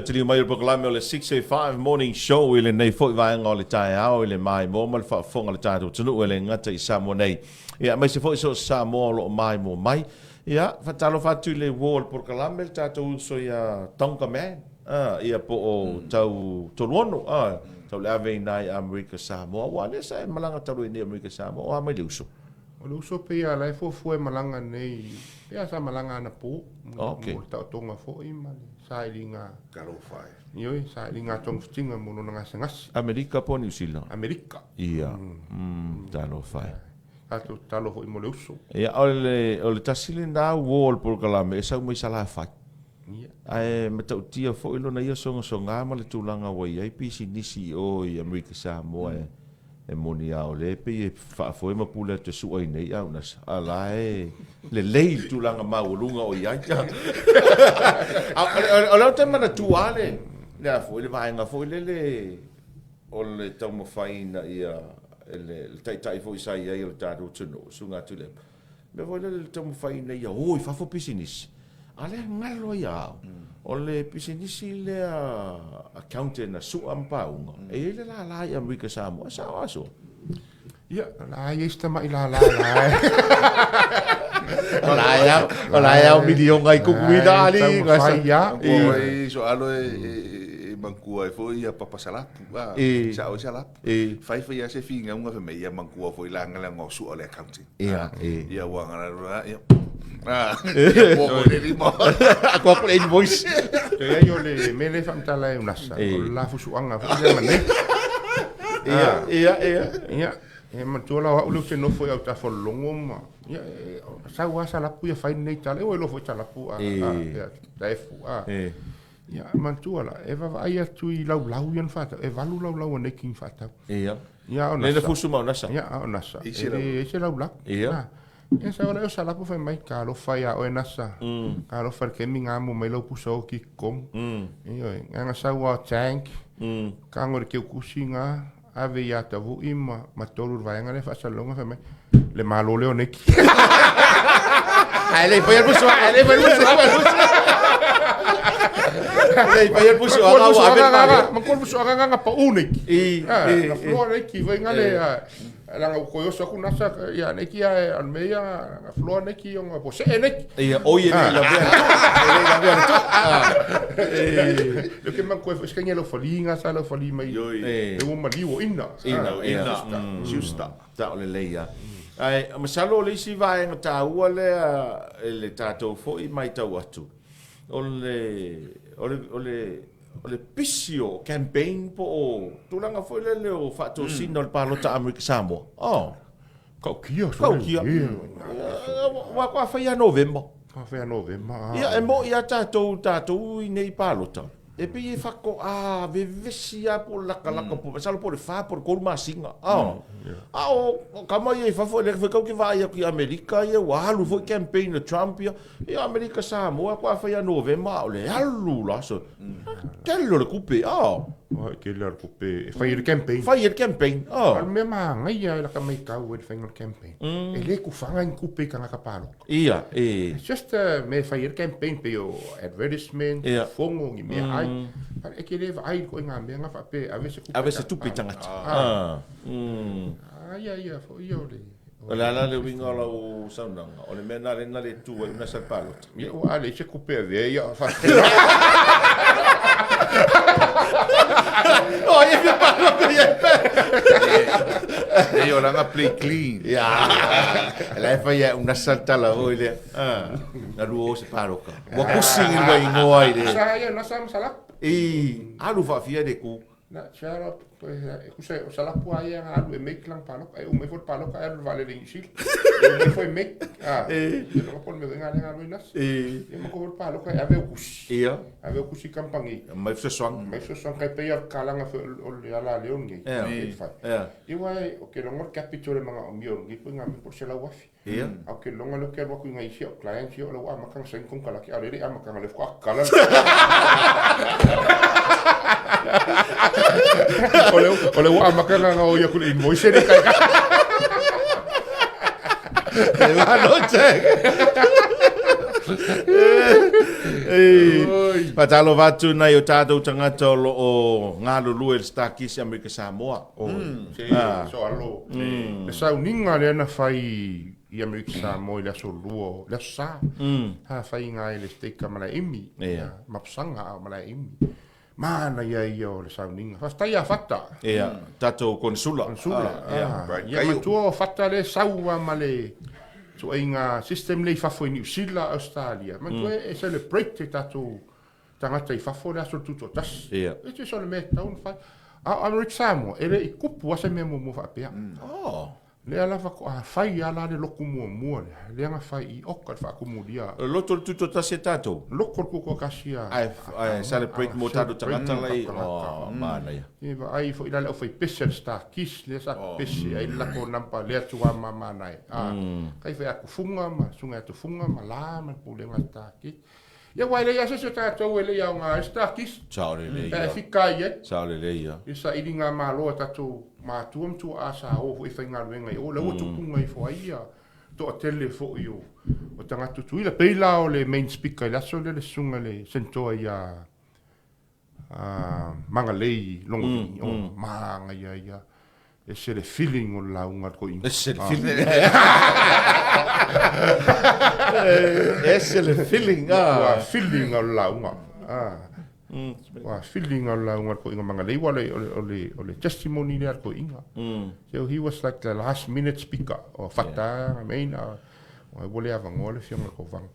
Taliu mai o le polokalame o le 6:05 Morning Show i lenei foi vaega o le taeao i le maimoa ma le faafofoga a le tatou atunuu e le gata i Samoa nei, ia aemaise foi so o se Samoa o lo o maimoa mai. Ia, faatalofa atu i le uo o le polokalame le tatou uso ia Tonga Man, ia po o Tau Toluono, tau le ave i ina i Amerika Samoa, aua lea sa e malaga talu ai nei i Amerika Samoa, o a mai le uso? O le uso pei a la e fuafua e malaga nei, pei a sa malaga anapo, mo le taotoga foi ma le sailiga. Talofa e. Ioe, sailiga togafitiga mo lona gasegase. Amerika po o Niu Sila? Amerika. Ia, talofa e. Tatou tatalo foi mo le uso. Ia, o le, o le tasi lena uo o le polokalame e sau mai Salafai. Ia. Ae matautia foi lona ia sogasoga ma le tulaga ua i ai pisinisi i o i Amerika Samoa e E moni a o lea e pei e faafoe ma pule atu e sua i nei a una a la e lelei le tulaga maualuga o i ai. O lea ou te manatua lava le, le a foi, le vaega foi lele o le taumafai ina ia, le taitai foi sa i ai o le tatou atunuu, Susuga Tuilaepa, mea foi lele le taumafai ina ia o i fafo pisinisi, a o lea e galo ai ia au, o le pisinisi lea accountant a Su'a ma Pauga, e i ai le lala i Amerika Samoa, e sao a Su'a? Ia, o la e i ai si tamai lala la e. O la e ao, o la e ao miliona i Kukuina ali. Taumafai ia. Ua so alo e manatua ai foi ia Papa Salapu. Sao ai Salapu. E. Fai fai lava se finauga fai mai ia manatua foi la le aga o Su'a o le accounting. Ia, e. Ia ua aga la ia. Ah, ia po ko le lima. Aku aku le invoice. Te ai o le mea lea e faamatala e Unasa, o le la fusuaga foi lea ma nei. Ia, ia, ia. Ia, e manatua la o au lea ou te nofo i autafa o le logo ma, ia, sau lava Salapu ia fai lenei tala, e ua iloa foi Salapu a, a, Taefu, a. Ia, manatua la, e vaavaai atu i laulau ia na faatau, e 8 laulau a nei kini faatau. Ia. Ia, a o Lea na Nasa. fusu ma o Nasa. Ia, a o Nasa. E i E leai se laulau. Ia. Ia, sau lea o Salapu fai mai, talofa ia oe Nasa. Talofa i le taimi na amo mai lau pusa oki i totonu. Ioe, na sau lava o tank, tago i le teutusi na, ave ia Tavui ma, ma tolu i le vaega lea faasalalauga fai mai, le Malo lea o nei. Ae le i faia le pusu, ae le i faia le pusu. Le i faia le pusu, aga ua ave le Malo. Ma kolu pusu aga nga pau nei. I, i, Na floa nei ki vai ngale langa u koyo sa ku nasa ya nei ki a al me ya na floa nei ki onga po se nei. Ia, oi e le lavea le tu. E le lavea le tu. Le ke man koe ska ngelo fali nga sa lo fali mai. Ioi. E o maliu o ina. Ina, Ina, Siusta. Tao lelei lava. Ae masalo o le isi vaega taua lea e le tatou foi matau atu, o le, o le, o le, o le pisi o campaign po o tulaga foi lele o faatosina o le palota Amerika Samoa. Oh. Taukia. Taukia. Ua faatoa fai ia Novema. Faatoa fai ia Novema. Ia, e moni lava tatou, tatou i nei palota, e pei e faatoa vevesi lava po o latalata, mm. masalo po o le 4 po o le 3 masina. Ah. A o tama ia i fafo, lea foi tatou te vaai atu i Amerika ia, ua alu foi campaign a Trump ia, ia Amerika Samoa faatoa fai ia Novema, a o le alu la so. Tele o le tupe, ah. Oi, tele o le tupe e fai ai le campaign. Fai ai le campaign, ah. O le mea manaia e laka matau ai le faiga o le campaign, e le tufaga ni tupe i tagata palota. Ia, e. It's just a mea e fai ai le campaign pei o advertisement, Ia. fono, ni mea ai. But e te le vaai i le ituaiga mea na faapea e ave se tupe. Ave se tupe i tagata. Ah. Ah, ia, ia foi ia o le... O le a la le uiga o lau saunoaga? O le mea lena lea na le tu ai una sa le palota. Ia, ua a leai se tupe e avea ia faapea. O ai e fia palota i ai pea? Nei o lana play clean. Ia, la e fai e una sa le tala foi lea. Na lua o se palota. Ua kusi ni lua igoa i le... Sa ia, na sa ma Salapu. I, alu faafia le ku. Na Sarah, e tusa o Salapu lava ia na alu e make lana paloka, e uma ifo le paloka ae alu i le vaalele i Niu Sila. E uma ifo e make, a, e iloa po o le mea foi lena lea na alu ai Nasa. Ia ma kohu le paloka e ave au kusi. Ave au kusi i kamupani. Aumai fesoasoani. Aumai fesoasoani, tai pei lava o le kalaga foi o le ala a Leon nei, e fai. Ia aua ou te iloa le capital e manaomia o lenei ituaiga mea po o le $100,000. Ia. Ae ou te iloa lea ou te alu atu i nai isi au clients ia o lea ua amata ona saini konekarate, a o lea e le i amata o lea faatoa tatala le O lea o lea ua amata ona gaoi atu le invoice e le i taitai. E malo Jack. Faatalofa atu nai o tatou tagata o lo o galulue i le Starkiss i Amerika Samoa. Se so alo. Le sauniga lea na fai i Amerika Samoa i le aso Lua, le aso Sa. Sa fai i i le Stake a Malaeimi. Mapusaga a o Malaeimi. Manaia ia o le sauniga. Faafetai ia Fata. Ia, tatou Konesula. Konesula. Ia matua o Fata lea e sau lava ma le ituaiga system lea i fafo i Niu Sila, Ausetalia. Manatua e celebrate e tatou tagata i fafo le aso o le Tutoatasi. E tusa o le mea e tatau ona fai. A o Amerika Samoa, e le i tupu lava se mea muamua faapea. Lea la faatoa fai lava la le lotu muamua lea, lea na fai i Oka i le faatumulia. O le lotu o le Tutoatasi a tatou? Lotu o le Tutoatasi a. Ae celebrate mo tatou tagata la i, oh, manaia. E vaai foi la le aufaipese a le Star Kiss lea sa pepese ai le latou number lea Tuama Manae. Kai fai atufuga ma susuga ia Tufuga ma la ma le pulega a le Star Kiss. Ia aua e leai lava se isi o tatou e le i aoga ai le Star Kiss. Sao lelei Pe a e fika ai i ai. Sao lelei ia. I sailiga malo a tatou matua ma tuaa sa o foi e faigaluega i o, la ua tupuga ifo ai ia toatele foi o tagata Tutuila. Pei la o le main speaker i le aso lea le susuga i le Senatoa ia Magalei Logovi'i, o manaia ia. Ese le feeling o le lauga a le toeaina. Ese le feeling. Ese le feeling. Ua feeling o le lauga. Ua feeling o le lauga a le toeaina Magalei, aua o le testimony lea a le toeaina. So he was like the last minute speaker. O Fata na main, ua le avanoa le afioga i le Kovana.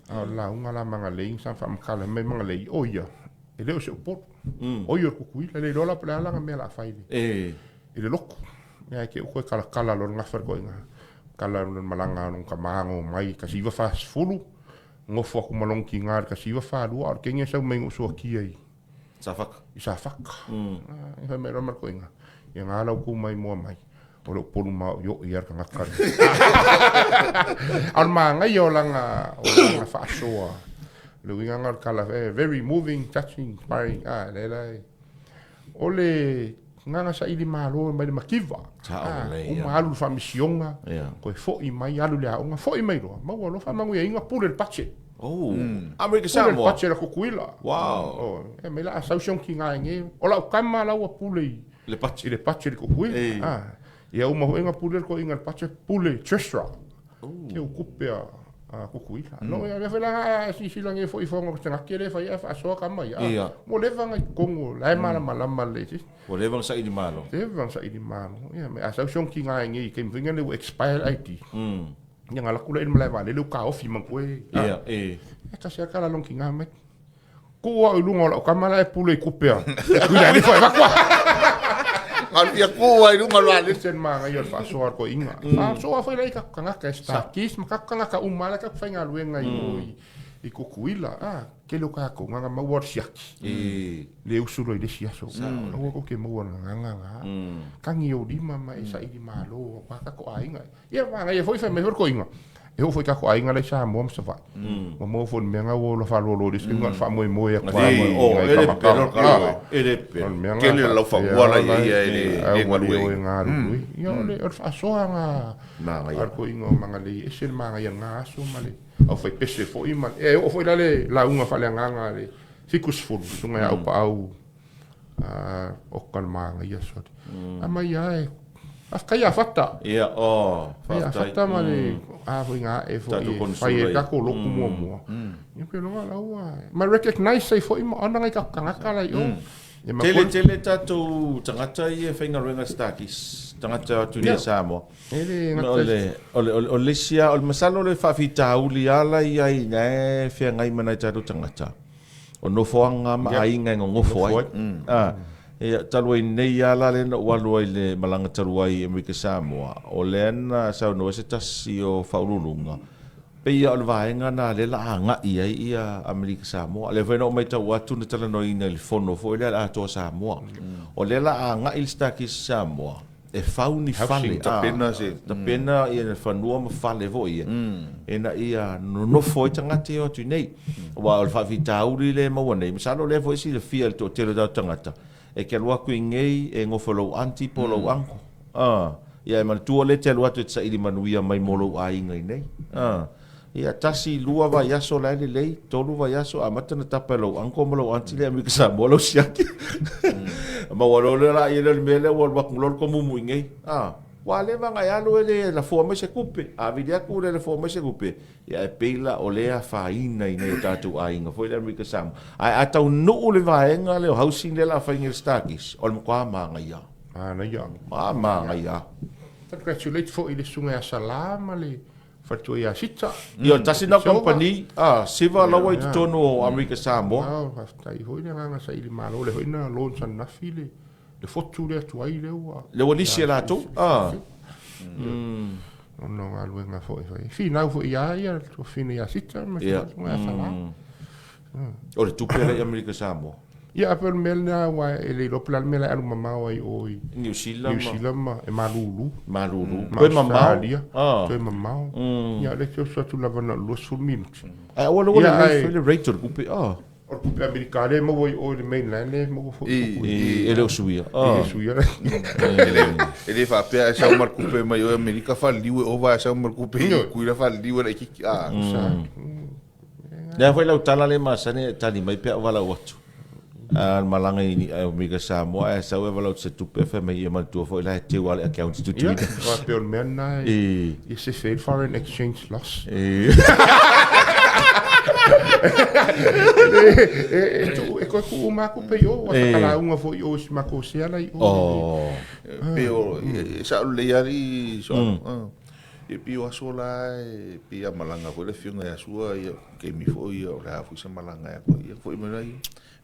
A o le lauga la a Magalei, sa faamatala mai Magalei, o ia, e le o se Upolu. O ia o le Tutuila, e le iloa la po o le a lana mea o le a fai i le lotu. Ia ae te i ua toe talatala loa le gafa i le toeaina, tala loa le malaga a lona tama na omai i le 1940, nofo atu ma lona tina i le 1942, a o le teine e sau mai na ou suatia i Safata. I Safata. Ia fai mai loa ma le toeaina, ia na la outou maimoa mai, o le Upolu maoioi lava le tagata lea. A o le manaia o lana faasoa, o le uiga lena o le tala, very moving, touching, inspiring, a lea la e, o le agaga saili malo mai le mativa, uma alu i le faamisioga, toe foi mai, alu i le aoga, foi mai loa, maua loa faamanuiaina, pule le budget. Oh, Amerika Samoa. Pule le budget a Tutuila. Wow. E mai la a sau si ona tina e o lau tama la ua pule i le budget. I le budget i Tutuila. Ia uma foi ona pule le toeaina i le budget, pule treasurer. Ke o tupe a Tutuila. No ia foi la a silasila nei foi fono o tagata le fai a faasoa kama ia. Mo leva na i totonu la e malamalama lelei se isi. Ua leva ona saili malo. Leva ona saili malo. Ia me a sau si ona tina nei i taimi foi lea ua expire le ID. Ia na alu atu lea i le malae vaalele ua taofi ma koe. Ia, e. E tasi lava tala a lona tina mai. Tuu au i luga o lau tama la e pule i tupe a Tutuila e alu ifo e avatu. Alu ia tuu ai i luga o le vaalele. Ese le manaia o le faasoa a le toeaina. Faasoa foi la i tatou tagata e Starkeys ma tatou tagata uma lava la e tatou faigaluega i o i Tutuila. A, tele o tatou na maua le siaki. Le usu loa i le isi aso. Aua tou te maua i le gagana na. Tagi ou lima ma e saili malo aua tatou aiga. Ia manaia foi fai mai foi le toeaina, e oo foi i tatou aiga la i Samoa ma Savaii, ua maua foi i le mea lena ua ola faaloalo i le isi taimi na o le faamoemoe atu lava i nai tama. E le pele. O le mea lena. Tele le laufanua la i ai ia e le galue ai. E galulue. Ia o le faasoa lena a le toeaina o Magalei, e ese le manaia o lena aso ma le aufaipese foi ma le, e oo foi la le lauga faaleagaga a le 70, susuga ia Aupaau Oka le manaia sole. Aumai lava e faafetai ia Fata. Ia, oh, faafetai. Ia Fata ma le a foi na ae foi e fai ai le tatou lotu muamua. Ia pe loga la ua ma recognize ai foi ma ona nai tatou tagata la i o. Tele tele tatou tagata ia e faigaluega i Starkeys, tagata atu nei i Samoa. E le gata o le o le o le isi lava, o le masalo o le faafitauli lava la i ai na e feagai ma nai tatou tagata. O nofoaga ma aiga e nonofo ai. Ia, talu ai nei lava la lea na ou alu ai i le malaga talu ai i Amerika Samoa, o lea na saunoa ai se tasi o faauluuluga, pei lava o le vaega lena lea la agai ai ia Amerika Samoa. O lea foi na ou matau atu na talanoaina i le fono foi lea a le Atoa Samoa. O lea la agai le Starkiss Samoa e fau ni fale, tapena se tapena ia fanua ma fale foi ia, ina ia nonofo ai tagata ia o atu i nei. Aua o le faafitauli lea e maua nei, masalo o lea foi e silafia e le toatele o tatou tagata, e te alu atu i nei e nofo i lou aunty po o lou uncle. Ia e manatua o lea e te alu atu e te saili manuia mai mo lou aiga i nei. Ia, tasi, lua vaiaso la e lelei, tolu vaiaso, amata ona tapa e lou uncle ma lou aunty le Amerika Samoa lau siaki. Maua loa lea laia lea o le mea lea ua alu atu loa le tomumu i inei. A, ua leva ona e alu e le lafoa mai se tupe. A vili atu e le lafoa mai se tupe, ia e pei la o lea e afaina i nai o tatou aiga foi lea Amerika Samoa. Ae a taunuu le vaega lea o housing lea o le a fai nei e le Star-Kist, o le matua manaia. Manaia. Manaia. Congratulate foi i le susuga ia Sala ma le Faletua ia Sita. Ia, tasi lena kamupani, a, Siva la ua i totonu o Amerika Samoa. Ao, faafetai foi le agaga saili malo, lea foi na launch ananafi le le fotu lea tuai lea ua Lea ua lisi e latou, a. Ona o galuega foi e fai. Finau foi ia ia le tuafafine ia Sita ma le faletua ia Sala. O le tupe lea i Amerika Samoa. Ia, a pei o le mea lena aua e le iloa po o le a le mea la e alu mamao ai o i Niu Sila ma Niu Sila ma e malulu. Malulu. Ma Toe mamao. Australia. Ah. Toe mamao. Ia, o lea e te oso atu lava na o le 20 minute. Ae aua lea ua Ia, lelei ae- foi le rate o le tupe. Ah. O le tupe Amerika lea e maua i o i le mainland lea e maua foi i Fukui. E le o suia. E Ah. le suia. E le faapea e sau ma le tupe mai o i Amerika faliliu e ova e sau ma le tupe i Tutuila faliliu e laitiiti. Ah. Lea foi lau tala lea masani e tali mai pe a ou valaau atu. A malaga i Amerika Samoa ae sau e valaau atu se tupe fai mai ia manatua foi la e teu lava le account i Tutuila. Ia, faapea o le mea lena e sefe ai le foreign exchange loss. E toe tuu uma atu pei o, ua ta lauga foi i o i si matou sea la i o. Pei o, e sao lelei lava alii Soala. E pei o aso la e pei a malaga foi le afioga ia Sua ia taimi foi ia o le a foi se malaga ia koe ia foi mai la ia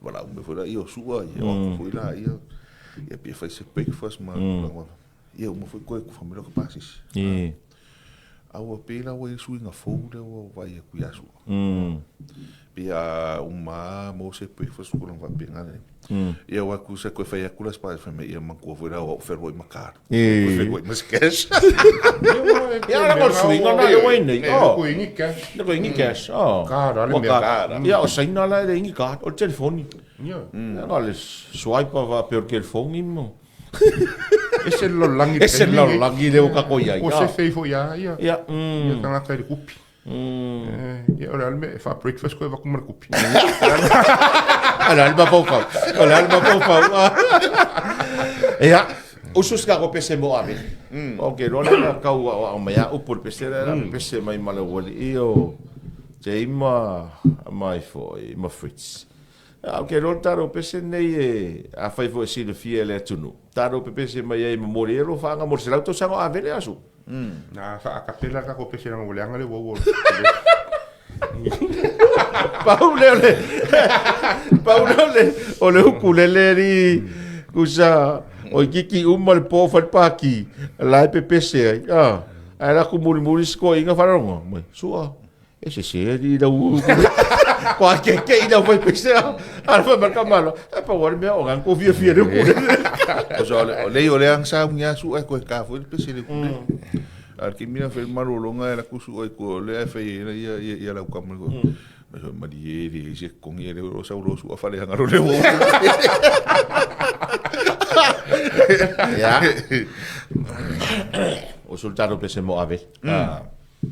valaau mai foi la ia o Sua ia o atu foi la ia ia pei e fai se breakfast ma tulaga ia uma foi koe kufa mai loa ka pasese. A ua pei la ua i ai suiga fou lea ua vaai atu ia Sua. Pei a uma lava maua se breakfast tulaga faapena le Ia aua tusa toe fai atu la se fai mai ia matua foi la o au feluai ma card. Toe feluai ma se cash. Ia la o suiga na le wai nei. Oh. Ko ingi cash. Le ko ingi cash. Oh. Card ale mea. Card. Ia o Saina la le ingi card o le telefoni. Ia. Ia le swipe va pe o le telefoni mo. Ese le lalolagi. Ese le lalolagi lea ua tatou i ai. Ua sefe ifo ia ia. Ia. Ia tagata i le kupi. Ia o le a le mea e faa-breakfast koe avatu ma le kupi. O le a le mafaufau. O le a le mafaufau. Ia, usu se tatou pese mo Avele. Ok, loa lea na tau aoao mai a upu le pese lea, mm. pese mai ma le ualii o Jay ma mai foi ma Fritz. Ok, loa le tatou pese nei e afai foi e silafia e le atunuu. Tatou pepese mai ai momoli ai alofaaga mo le 100 tausaga o Avele aso. Na faa-acapella le tatou pese leaga ua leaga le uau o Pau lea o le pau lea o le o le ukulele alii kusa o ikiki uma le po fai le paki la e pepese ai a ae alu atu mulimuli si toeaina faalogo mai sua e sese alii lau ukulele kua keke'i lau fai pese a ae fai mai le tamaloa e pau lava le mea o lena na tou fiafia i le ukulele. O lea o lea na sauni lava Sua e toe ta foi le pese i le ukulele. A o le taimi lena fai le malologa e alu atu Sua i tua o lea e fai ai ia ia lau tama i tua. Malie e leai se totogi lea o sau loa Sua faaleaga loa le uo. Ia. O sul tatou pese mo Avele.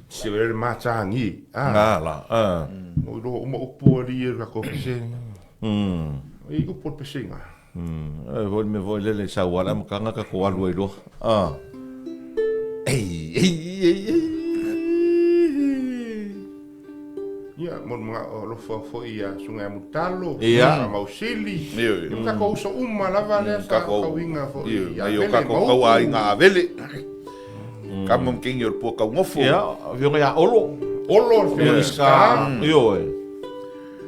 Se o le matagi. Ah la. Ah. O iloa uma upu alii e le tatou pese. E i upu o le pese iga. E foi le mea foi lele i sau lava le amataga tatou alu ai loa. Ah. Ei, ei, ei, ei. Ia, mo le manao alofa foi ia Susuga ia Mulitalo, Ia. Mausili, Ioe. ia ma tatou uso uma lava lea sa Tatou- tauiga foi Ioe, ia nai o Avele, tatou Mautu. tauaiga Avele. Kama ma kengi o le pua kaugofo. Ia, afioga ia Olo. Olo le afioga ia Scar. Ioe.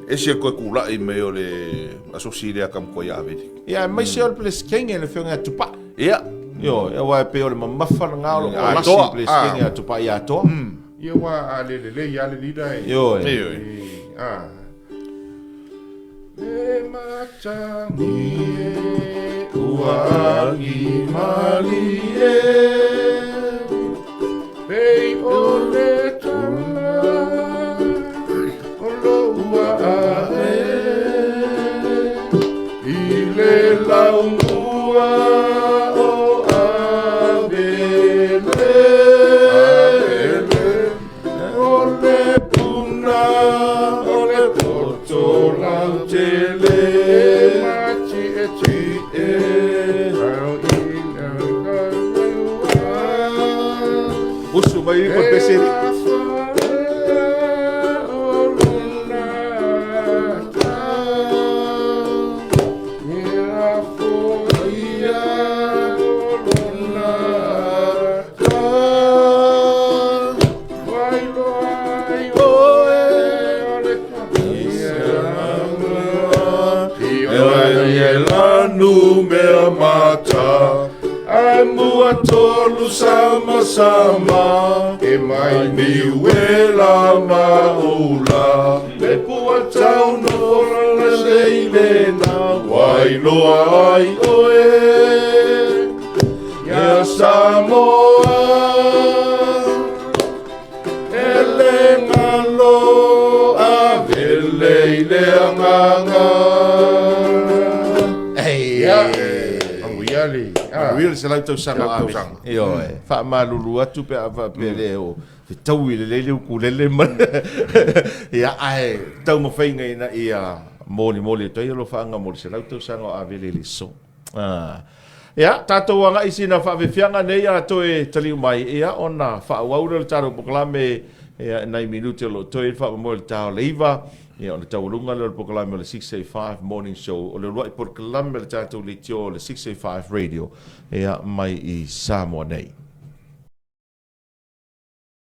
Ese le toe kula'i mai o le asosi lea ka matua ia Avele. Ia, aemaise o le Peresetene le afioga ia Tupa'i. Ia. Ioe, aua e pei o le mamafa lena o lo o lasi Atoa. le Peresetene ia Tupa'i ia Atoa. Ia aua a le lelei lava le leader e. Ioe. Ioe. A. Le matagi e ua agi malie pei o le tala o lou ae i le laumua o Avele, o le Olu samasama E mai Niuela ma ula Le pua tau no la seilena Wailoa ai oe Ia Samoa E le galo avele i le agaga. Ia, manuia le. Manuia le 100 tausaga o Avele. Ioe. Faamalulu atu pe a faapea le o fetaui lelei le ukulele ma ia ae taumafaiga ina ia molimoli atu ai alofaaga mo le 100 tausaga o Avele i le aso. Ia, tatou agai i sina faafiafiaga nei a toe taliu mai, ia, ona faaauau lea o le tatou polokalame, ia, i nai minute o lo o toe ai le faamoemoe i le ta o le 9, ia, ona taualuga lea o le polokalame o le 685 Morning Show, o le uluai polokalame a le tatou leitio o le 685 Radio, ia, mai i Samoa nei.